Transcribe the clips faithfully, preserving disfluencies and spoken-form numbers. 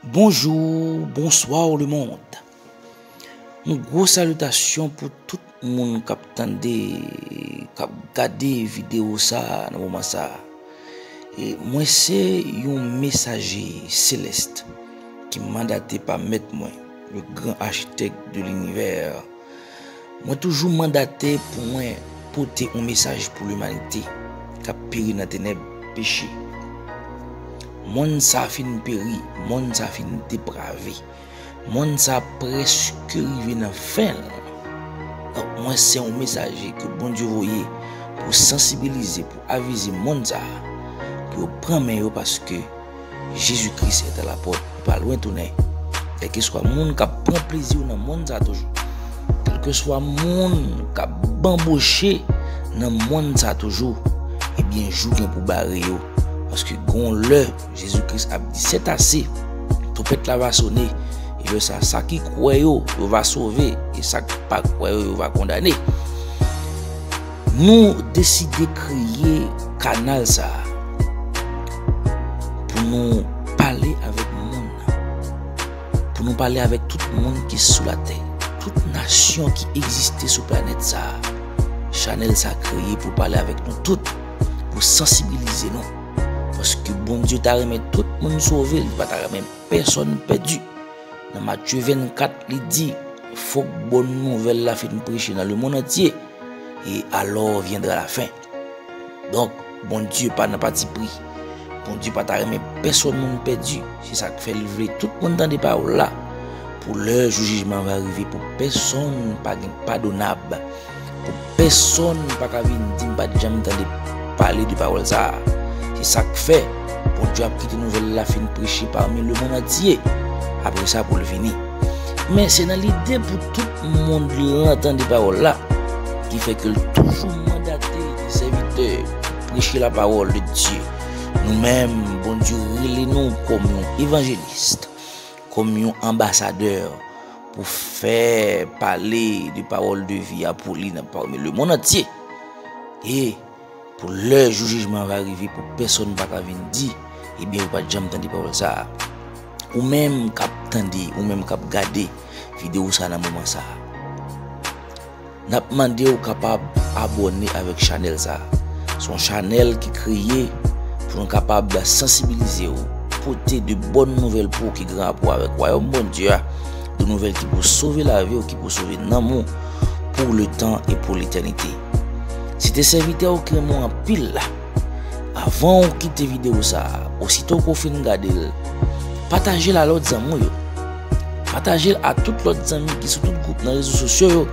Bonjou, bonswa lemonn. Yon gwo salitasyon pou tout moun k ap tande, k ap gade videyo sa a nan moman sa a. E mwen se yon mesaje selès ki mandate pa Mèt mwen, le gran achitèk de linivè. Mwen toujou mandate pou mwen pote yon mesaj pou limanite k ap peri nan tenèb peche. Monn sa a fin peri, monn sa a fin deprave, monn sa a prèske rive nan fen l. Donk, mwen se yon mesaje ke Bondye voye pou sansibilize, pou avize monn sa a, pou yo pran men yo, paske Jezi Kris est à la porte, li pa lwen tounen. Kèlkeswa moun k ap pran plezi yo nan monn sa a toujou, kèlkeswa moun k ap banboche nan monn sa a toujou, ebyen, jou gen pou bare yo. Paske gon lè, Jezi Kris ap di, "C'est assez." Twonpèt la va sone. E lè sa, sa ki kwè yo, yo va sove. E sa k pa kwè yo, yo va kondane. Nou deside kreye kanal sa a pou nou pale avèk moun nan, pou nou pale avèk tout moun ki sou latè, tout nasyon ki egziste sou planèt sa a. Chanèl sa a kreye pou pale avèk nou tout, pou sansibilize nou. Paske Bondye ta renmen tout moun sove, li pa ta renmen pèsonn pèdi. Nan Matye vennkat, li di, "Fòk bòn nouvèl la fin preche nan lemonn antye, et alors viendra la fin." Donk, Bondye pa nan patipri. Bondye pa ta renmen pèsonn moun pèdi. Se sa k fè li vle tout moun tande pawòl la. Pou lè jou jijman va rive, pou pèsonn pa gen padonab. Pou pèsonn pa ka vin di m pa t janm tande pale de pawòl sa a. Se sa k fè Bondye ap kite nouvèl la fin preche pami lemonn antye. Apre sa, pou l vini. Men se nan lide pou tout mond lan tande pawòl la, ki fè ke l toujou mandate li sèvitè pou preche la parole de Dieu. Nou menm, Bondye rele nou kòm yon evanjelis, kòm yon anbasadè pou fè pale de pawòl de vi a pou li nan pami lemonn antye. E pou lè jou jijman va rive, pou pèsonn pa ka vin di, ebyen, ou pa t janm tande pawòl sa a. Ou menm k ap tande, ou menm k ap gade videyo sa a nan moman sa a, n ap mande w kapab abòne avèk chanèl sa a. Se yon chanèl ki kreye pou nou kapab sansibilize w, pote de bòn nouvèl pou w ki gen rapò avèk Wayòm Bondye a, de nouvèl ki pou sove lavi w, ki pou sove nanm ou pour le temps et pour l'éternité. Se te sèvitè w ki renmen w anpil la. Avan w kite videyo sa a, osito ke w fin gade l, pataje l a lòt zanmi w yo. Pataje l a tout lòt zanmi ki sou tout gwoup nan rezo sosyo yo.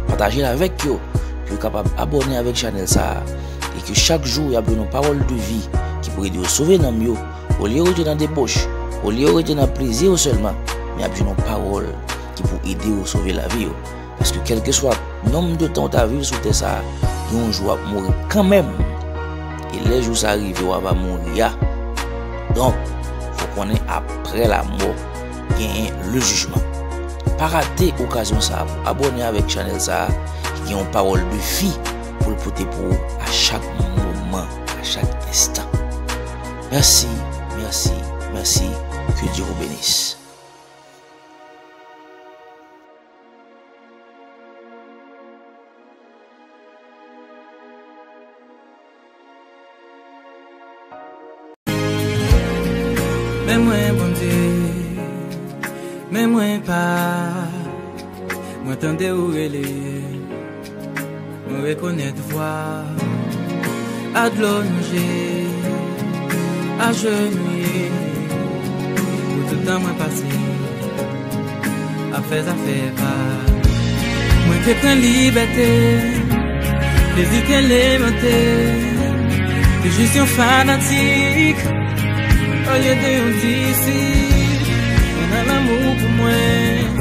Pataje l avèk yo, pou yo kapab abòne avèk chanèl sa a. E ke chak jou, y ap jwenn yon pawòl de vi ki pou ede yo sove nanm yo, olye yo rete nan deboch, olye yo rete nan plezi yo sèlman, men y ap jwenn yon pawòl ki pou ede yo sove lavi yo. Paske kèlkeswa nonb de tan w ta viv sou tè sa a, gen yon jou w ap mouri kanmenm. E lè jou sa a rive, w a va mouri a. Donk, fò w konnen apre lamò, genyen le jijman. Pa rate okazyon sa a pou abòne avèk chanèl sa a, ki gen yon pawòl de vi pou l pote pou ou a chak moman, a chak enstan. Mèsi, mèsi, mèsi. Que Dieu vous bénisse. Men mwen, Bondye, men mwen pa. Mwen tande ou rele, mwen rekonèt vwa. Adlonje, ajenouye, pou tout tan mwen pase ap fè zafè pa. Mwen te pran libète, plezi te levante, te jis yon fanatik, olye de yon disip. Mwen nan lanmou pou mwen,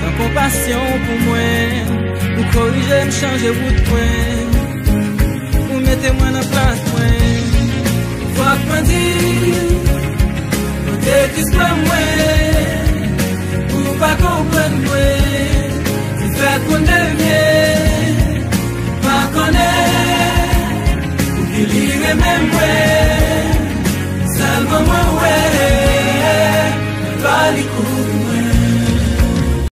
nan konpasyon pou mwen, ou korije m, chanje wout mwen, ou mete mwen nan plas mwen. Fòk mwen di, ou te jis pran mwen, ou pa konprann mwen, ki fè kounye m pa konnen, ou ki li renmen mwen, sèlman mwen wè. li kouri.